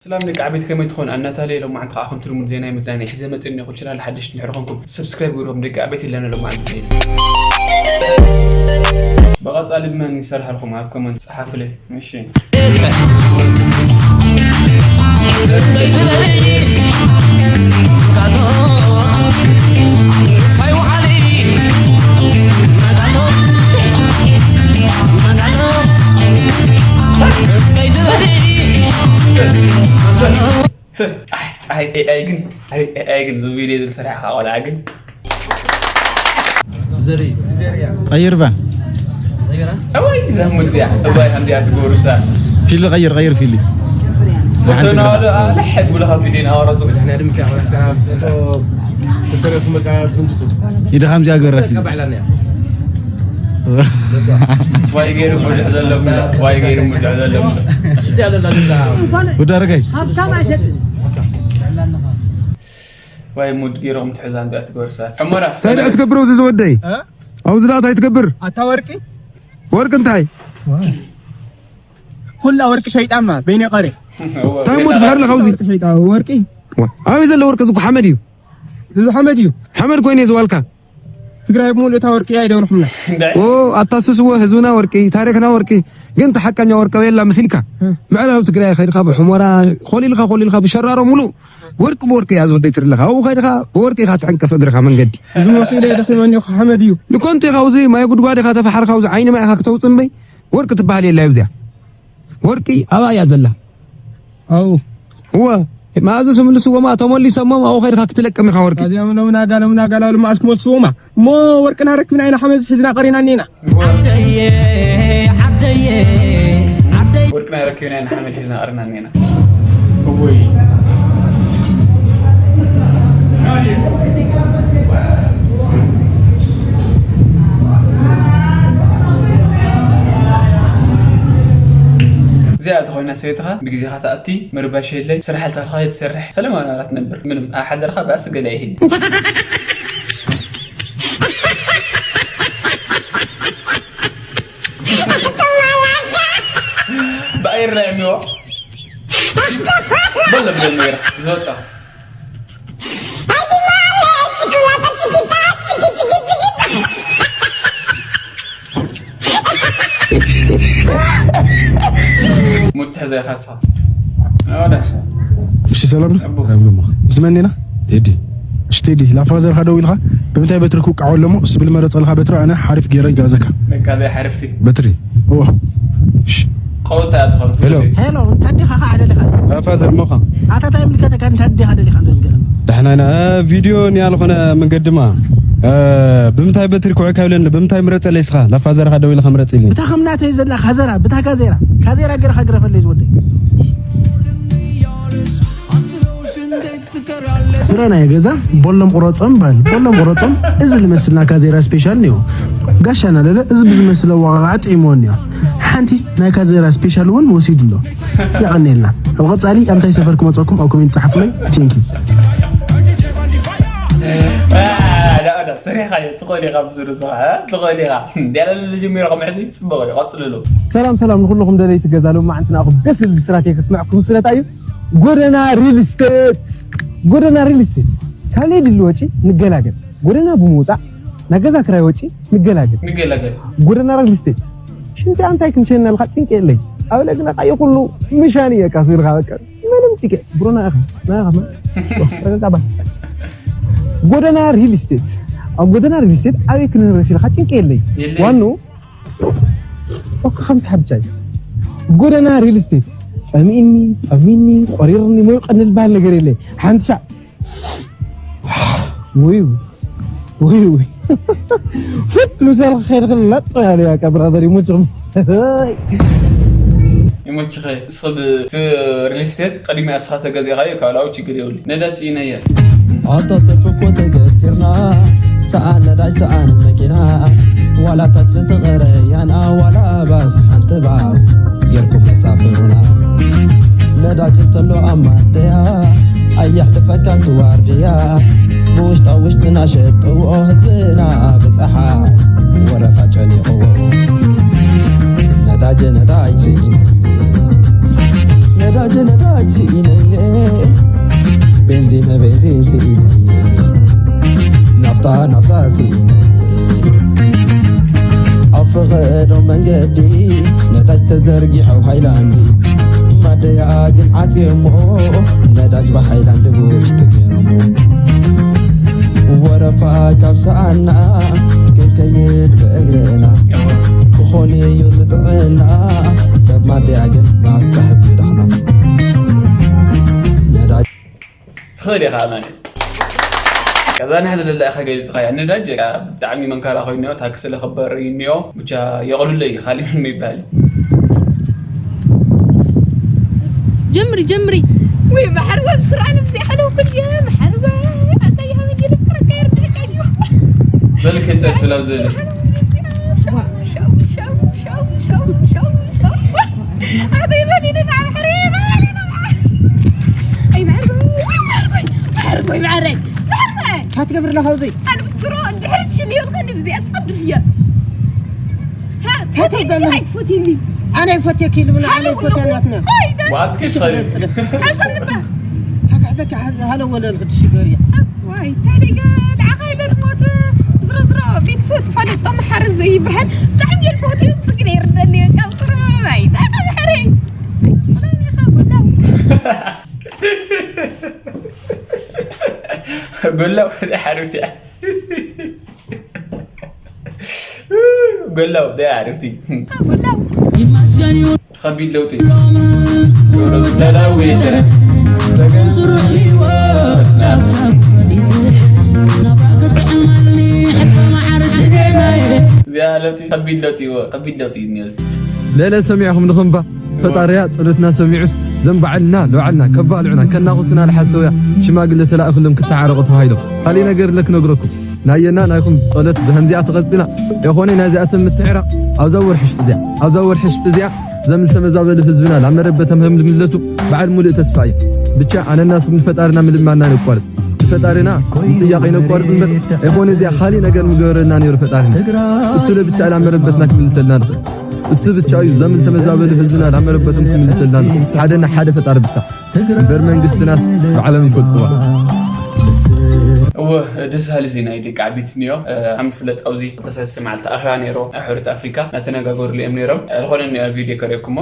ሰላም ደቂ ዓበይቲ፣ ከመይ ትኾኑ? ኣናታለ ሎማዓንቲ ከዓ ከምቲ ልሙድ ዜናይ መዝናነይ ሒዘ መፅእ እኒኦ። ኩሉ ቻናል ሓደሽቲ እንድሕር ኾንኩም ሰብስክራይብ ግበሩ። ደቂ ዓበይቲ ኣለና ሎማዓንቲ ዜና። ብቐፃሊ መን ይሰርሓልኩም ኣብ ኮመንት ፀሓፉለይ። እሺ። ኣይ፣ ኣይ፣ ኣይ፣ ግን፣ ኣይ፣ ኣይ፣ ኣይ፣ ግን፣ እዚ ቪድዮ ዝሰርሓ ቆልዓ ግን። ቀይር ባ። እዋይ፣ እዛ ሙድ እዚኣ፣ እዋይ፣ ከምዚኣ ትገብሩ እሳ። ፊሊ ቀይር፣ ቀይር ፊሊ። ፎቶና ወደ፣ ኣለ፣ ሕድ ብለኻ ቪድዮ እናቐረጹ። ኢድኻ ከምዚኣ ገረፊ። ዋይ ገይሩ ሙድዕ ዘለብሎ፣ ዋይ ገይሩ ሙድዕ ዘለብሎ። ወዲ ኣረጋይ። ሃብታም ኣይሰጥን። ዋይ ሙድ ገይሮም ትሕዛ እንዲኣ ትገብር እሳ። ሑመራ፣ እንታይ ደኣ ትገብር ኣብዚ ዝወደይ? እ? ኣብዚ ደኣ እንታይ ትገብር? ኣታ ወርቂ? ወርቂ እንታይ? ኩላ ወርቂ ሸይጣማ፣ በይነ ቀረ። እንታይ እሞ ትፍሕር ኣለኻ ኣብዚ? ወርቂ ሸይጣ፣ ወርቂ? ዋ፣ ኣበይ ዘሎ ወርቂ? እዚ እኮ ሓመድ እዩ። እዚ ሓመድ እዩ። ሓመድ ኮይኑ እዩ ዝዋልካ። ትግራይ ብምሉእ እታ ወርቂ እያ ይደብርኹምና። ኦ፣ ኣታ ሱስዎ ህዝብና ወርቂ፣ ታሪኽና ወርቂ፣ ግን እቲ ሓቀኛ ወርቂ ኣበይ ኣላ መሲልካ? እ። ምዕራብ ትግራይ ከይድካ ብሑመራ ኮሊልካ፣ ኮሊልካ ብሸራሮ ሙሉእ ወርቂ ብወርቂ እያ ዝወደይ ትርለኻ። ኣብኡ ከይድካ ብወርቂ ኢኻ ትዕንቅፍ እግርኻ መንገዲ። እዚ መሲሉ እየ ደኺመኒ እኮ ሓመድ እዩ። ንኮንቱ ኢኻ ኣብዚ ማይ ጉድጓድ ኢኻ ተፋሕርካ ኣብዚ ዓይኒ ማይ ኢኻ ክተውፅእ እምበይ ወርቂ ትበሃል የላ እዚኣ። ወርቂ ኣብኣ እያ ዘላ። ኣው። እወ፣ መኣዝስ ምልስዎማ ተመሊሶሞም ኣብኡ ከይድካ ክትለቅም ኢኻ ወርቂ። እዚኦም ሎም ናጋ፣ ሎም ናጋ ላሉ መኣዝ ክመልስዎማ። እሞ ወርቅና ረኪብና ኢና ሓመድ ሒዝና ቀሪና እኒና። ዓደየ፣ ዓደየ፣ ዓደየ። ወርቅና ረኪብና ኢና ሓመድ ሒዝና ቀሪና እኒና። እወይ። እዚኣ ተኾይና ሰበይትኻ ብግዜኻ ትኣቲ፣ ምርባሽ የለይ፣ ስራሕ ኣልካ ከይትሰርሕ፣ ሰላማዊ ናብራ ትነብር። ምንም ኣብ ሓደርኻ ባእሲ ገለ ኣይህሉ። ብኣየር ላይ የሚዋ በለ ብለ ነገር ዝወጣ ሙትሕዘ ካሳ። ኣወዳ። እሺ፣ ሰላም ነው? ኣቦ። ሰላም ነው። ብስመኔና? ቴዲ። እሺ፣ ቴዲ፣ ላፋዘርካ ደው ኢልካ፣ ብምንታይ በትሪ ክውቃዕ ኣለሞ? እሱ ብል መረጸልካ በትሪ፣ ኣነ ሓሪፍ ገይረ ይጋዘካ። በቃ፣ ዘይ ሓሪፍቲ። በትሪ። እዎ። እሺ። ቀወታ ትኾን ሄሎ። ፍሉጥ። ሄሎ፣ እንታይ ዲኻ ከ ዓደልኻ? ላፋዘር ሞኻ። ኣታ እንታይ ምልከተካ፣ እንታይ ዲኻ ደሊኻ ንገረኒ? ዳሕና ኢና፣ እ፣ ቪድዮ ንያልኾነ መንገድማ፣ እ፣ ብምንታይ በትሪ ክውዕካ ይብለኒ፣ ብምንታይ ምረጸለይ እስኻ? ላፋዘርካ ደው ኢልካ ምረጽ ኢልኒ። ብታ ከም ናተይ ዘላ ካዘራ፣ ብታ ካዜራ፣ ካዜራ ገይርካ ግረፈለይ ዝወደይ። ስረ ናይ ገዛ ቦሎም ቁረጾም በል፣ ቦሎም ቁረጾም። እዚ ዝመስል ናይ ካዜራ ስፔሻል እኒኦ። ጋሻ እናለለ እዚ ብዝመስል ኣወቃቕዓ ጥዒምዎ እኒኦ። ሓንቲ ናይ ካዜራ ስፔሻል እውን ወሲዱ ኣሎ። የቐንየልና። ኣብ ቀጻሊ ኣብ እንታይ ሰፈር ክመጸኩም ኣብ ኮሜንት ጸሓፉለይ። ቴንክ ዩ። ዳ፣ ዳ፣ ሰሪሕካ እዩ። ትኽእል ኢኻ፣ ብዙ ርዝኻ፣ እ? ትኽእል ኢኻ። እንዲያለ ልጅ ሜሮ ከም ሕዚ ጽቡቕ እዩ። ቀጽልሉ። ሰላም፣ ሰላም ንኹልኹም ደለይቲ ገዛ። ሎማዓንቲ ንዓኹም ደስ ዝብል ብስራት እየ ከስምዐኩም። ስለታ እዩ ጎደና ሪል ስቴት። ጎደና ሪል ስቴት። ካብ ናይ ድሊ ወጪ ንገላገል። ጎደና ብምውጻእ ናይ ገዛ ክራይ ወጪ ንገላገል። ንገላገል። ጎደና ሪል ስቴት። ሽንቲ ኣንታይ ክንሸነልካ ጭንቂ የለይ። ኣብ ለግና ቃየ ኩሉ ምሻን እየ ቃሱ ኢልካ በቃ። ምንም ጭንቂ። ብሮ ናኻ፣ ናኻ፣ ናኻ። ረጋጋ በል። ጎደና ሪል ስቴት። ኣብ ጎደና ሪል ስቴት ኣበይ ክንህረስ ኢልካ ጭንቂ የለይ። የለይ። ዋኑ ኦካ ከምዚ ሓብቻይ። ጎደና ሪል ስቴት። ጸሚእኒ፣ ጠሚኒ፣ ቆሪርኒ፣ ሞይቀኒ ዝበሃል ነገር የለይ። ሓንቲ ሻዕ ውይ፣ ውይ፣ ውይ። ፍት ምሳልካ ከይድክን ላጥ ያለ ያቃ ብራዘር ይሞችኹም። ይሞችኸ። እስኺ ብቲ ሪል ስቴት ቅድሚያ እስኻ ተገዚእኻዮ ካልኣዊ ችግር የብሉ። ነዳሲ ነየር። ኣታ ሰልፊ እኮ ተገቲርና፣ ሰኣን ነዳጅ ሰኣን መኪና፣ ዋላ ታክሲ ተቐረያና፣ ዋላ ባስ ሓንቲ ባስ ጌርኩም መሳፍሩና። ነዳጅ እንተሎ ኣብ ማደያ፣ ኣየሕልፈካን ትዋርድያ፣ ብውሽጣ ውሽጥና ሸጥዎ ህዝብና ብፀሓይ ወረፋ ጨኒቕዎ። ነዳጅ ነዳጅ ስኢነ ነዳጅ ነዳጅ ስኢነየ፣ ቤንዚን ቤንዚን ስኢነየ፣ ናፍታ ናፍታ ስኢነየ። ኣብ ፈቐዶ መንገዲ ነዳጅ ተዘርጊሑ ሃይላንዲ፣ ማደያ ግን ዓጽዮሞ፣ ነዳጅ ብሃይላንድ ብውሽጢ ገይሮሞ። ወረፋ ካብ ሰኣና ክንከይድ ብእግርና፣ ክኾን እዩ ዝጥዕና፣ ሰብ ማደያ ግን ማስካ ዝደኽኖ። ነዳጅ ትኽእል ኢኻ ኣማኒ። ከዛ ንሕዚ ልላኢኻ ገሊጽኻያ። ነዳጅ ብጣዕሚ መንካራ ኮይኑ እኒኦ፣ ታክሲ ለኽበር እዩ እኒኦ። ብቻ የቕሉለይ እዩ፣ ካሊእ ምንም ይባል። ጀምሪ፣ ጀምሪ። ወይ መሓርወ ብስርዓ ነብሲ ሓለው ኩል መሓርወ ኣታ ይሃበ ይልክረካ ይርድልካ እዩ። በል ከይጸድፍ ላብ ዘለ። ሸው፣ ሸው፣ ሸው፣ ሸው፣ ሸው፣ ሸው፣ ሸው። ኣታ ይዘል ይደፋ ብሕሪ ይዘል ይደፋ። ኣይ መሓርወ፣ ወይ መሓርወ፣ መሓርወ፣ መሓረይ፣ መሓርወ። እንታይ ትገብር ኣለኻ ኣብዚ? ኣነ ብስሮ ድሕሪ ሽልዮ ከዲ ብዚኣ ትጸድፍ እያ። ها، تفوتيني، هاي تفوتيني. أنا يفوتيك اللي من أنا يفوتيك أنا أتنا. واعد كيف خير؟ حسن بقى. هذا حزك حز هلا ولا الغد شجرية. واي، تالي العقايد الموت. زرو زرو، بيت سوت فالي طم حرز يبهل. تعمي الفوتي الصغير اللي كان صرو. واي، ده كان حري. والله يا خبر، لا. قول له، حرفتي. ጎላው ደይ ዓርፍቲ። ጎላው። ከቢድ ለውጢ። ዶሮ ዝተለዊጠ ሰገን እዚኣ ለውጢ ከቢድ ለውጢ እዎ፣ ከቢድ ለውጢ እዩ እኒኦ እዚ። ለለ ሰሚዕኹም ንኽንባ ፈጣሪያ ጸሎትና ሰሚዑስ ዘንባዕልና ለውዓልና ከባልዑና ከናኹስና ለሓሰውያ ሽማግለ ተላእኽሎም ክተዓረቑ ተባሂሎም። ካሊእ ነገር ለክ ነግረኩም። ናየና ናይኹም ጸሎት ብኸምዚኣ ተቐጽላ። የኾነ ናይዚኣቶም ምትዕራቕ ኣብዛ ወርሒ ሽጢ እዚኣ፣ ኣብዛ ወርሒ ሽጢ እዚኣ ዘምል ተመዛበሉ ህዝብና ላብ መረበቶም ከም ልምለሱ በዓል ሙሉእ ተስፋ እየ። ብቻ ኣነና ስም ንፈጣሪና ምልማና ነቋርጽ። ንፈጣሪና ንጥያቄ ነቋርጽ እምበር፣ የኾነ እዚኣ ካሊእ ነገር ምገበረልና ነይሩ ፈጣሪና። እሱ ለብቻ ላብ መረበትና ክምልሰልና ንኽእል። እሱ ብቻ እዩ ዘምል ተመዛበሉ ህዝብና ላብ መረበቶም ክምልሰልና ንኽእል። ሓደ ና ሓደ ፈጣሪ ብቻ። እምበር መንግስትናስ ባዕሎም ይፈልጥዋ። እወ፣ ደስ በሃሊ ዜና እዩ ደቂ ዓቢት እኒኦ። እ፣ ከም ዝፍለጥ ኣብዚ ክልተ ሰለስተ መዓልቲ ኣኼባ ነይሩ ኣብ ሕብረት ኣፍሪካ እናተነጋገሩሉ እዮም ነይሮም። እ፣ ዝኾነ እኒኦ ቪድዮ ከርእየኩሞ።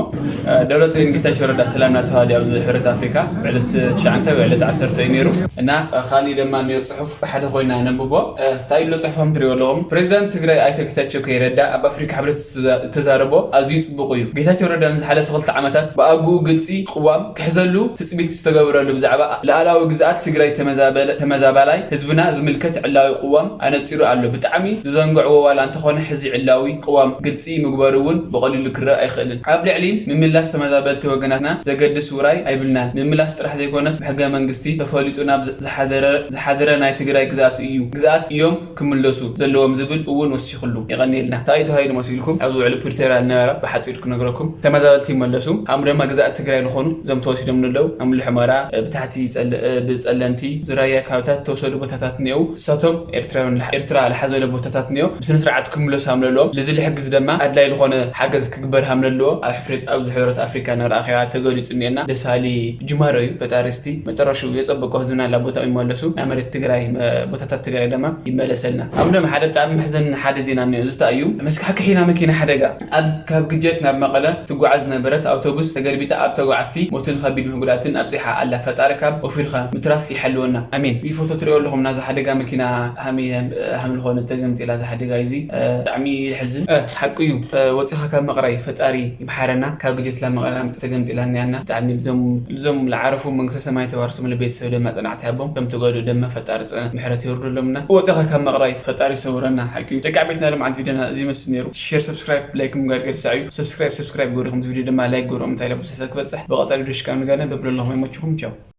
እ፣ ደብረጽዮን ጌታቸው ረዳ ሰላም እናተባሃሉ ኣብዚ ሕብረት ኣፍሪካ ብዕለት ትሽዓተ ወይ ዕለት ዓሰርተ እዩ ነይሩ። እና፣ እ፣ ካሊእ ድማ እኒኦ ጽሑፍ ብሓደ ኮይና ነንብቦ። እ፣ እንታይ ኢሉ ጽሑፎም ትሪእዎ ኣለኹም? ፕሬዚዳንት ትግራይ ኣይተ ጌታቸው ከይረዳ ኣብ ኣፍሪካ ሕብረት ዝተዛ-፣ ዝተዛረቦ ኣዝዩ ጽቡቕ እዩ። ጌታቸው ረዳ ንዝሓለፈ ክልተ ዓመታት ብኣግኡ ግልጺ ቅዋም ክሕዘሉ ትጽቢት ዝተገበረሉ ብዛዕባ ልኣላዊ ግዝኣት ትግራይ ተመዛበለ-፣ ተመዛባላይ ህዝብና ዝምልከት ዕላዊ ቅዋም ኣነጺሩ ኣሎ። ብጣዕሚ ዝዘንግዕዎ ዋላ እንተኾነ ሕዚ ዕላዊ ቅዋም ግልጺ ምግባሩ እውን ብቐሊሉ ክረእ ኣይኽእልን። ኣብ ልዕሊ ምምላስ ተመዛበልቲ ወገናትና ዘገድስ ውራይ ኣይብልናን። ምምላስ ጥራሕ ዘይኮነስ ብሕገ መንግስቲ ተፈሊጡ ናብ ዝሓደረ፣ ዝሓደረ ናይ ትግራይ ግዝኣት እዩ፣ ግዝኣት እዮም ክምለሱ ዘለዎም ዝብል እውን ወሲኹሉ። የቐንየልና። እንታይ እዩ ተባሂሉ መሲልኩም? ኣብ ዝውዕሉ ፕሪቶርያ ዝነበረ ብሓፂሩ ክነግረኩም። ተመዛበልቲ ይመለሱ። ከምኡ ድማ ግዝኣት ትግራይ ዝኾኑ እዞም ተወሲዶም ዘለዉ ኣብ ምሉእ ሑመራ፣ ብታሕቲ ጸለ-፣ ብጸለምቲ፣ ዝራያ ከባብታት ዝተወሰዱ ቦታታት እኒአው። እሳቶም ኤርትራውያን ልሓ-፣ ኤርትራ ልሓዘሎ ቦታታት እኒኦ ብስነ ስርዓት ክምለሱ ከም ዘለዎም። ልዚ ልሕግዝ ድማ ኣድላይ ዝኾነ ሓገዝ ክግበር ከም ዘለዎ ኣብ ሕፍረት-፣ ኣብ ዝሕብረት ኣፍሪካ ነበረ ኣኼባ ተገሊጹ እኒኤና። ደስ በሃሊ ጅማሮ እዩ። ፈጣሪ እስቲ መጨረሽኡ የጸብቆ፣ ህዝብና ላቦታኡ ይመለሱ። ናይ መሬት ትግራይ፣ እ፣ ቦታታት ትግራይ ድማ ይመለሰልና። ኣብ ደም ሓደ ብጣዕሚ መሕዘኒ ሓደ ዜና እኒኦ። እዚ እንታይ እዩ? መስካሕክሒ ናይ መኪና ሓደጋ። ኣብ፣ ካብ ግጀት ናብ መቐለ ትጓዓዝ ዝነበረት ኣውቶቡስ ተገልቢጣ ኣብ ተጓዓዝቲ ሞትን ከቢድ ጉድኣትን ኣብፂሓ ኣላ። ፈጣሪ ካብ ወፊርካ ምትራፍ ይሓልወና። ኣሜን። ይፎቶ ትሪኦ ኣለኹም ናዛ ሓደጋ መኪና ሃሚ-፣ ሃም-፣ ሃም ዝኾነ ተገምጢላ እዛ ሓደጋ እዚ። እ፣ ብጣዕሚ ይሕዝን። እ፣ ሓቂ እዩ። እ፣ ወፂኻ ካብ መቕራይ ፈጣሪ ይምሓረና። ካብ ግጀት ላብ መቐለ ኣምፂ ተገምጢላ እኒኣና። ብጣዕሚ ልዞም፣ ልዞም ልዓረፉ መንግስተ ሰማይ ተዋርሶም፣ ልቤተሰብ ደማ ጽንዓት ይሃቦም። ከም ተጋድኡ ደማ ፈጣሪ ጽ-፣ ምሕረት የውርደሎምና። ወፂኻ ካብ መቕራይ ፈጣሪ ሰውረና። ሓቂ እዩ። ደቂ ዓበይትና ሎምዓንቲ ቪድዮና እዚ ይመስል ነይሩ። ሼር፣ ሰብስክራይብ፣ ላይክ ምግባር ከይርሳዕ እዩ። ሰብስክራይብ፣ ሰብስክራይብ ገይርኩም እዚ ቪድዮ ድማ ላይክ ገይሮም እንታይ ለብሰ ክበጽሕ። ብቐጻሊ ቪድዮ ሽካብ ንገናኝ በብለለኹም ይመችኹም። ቻው።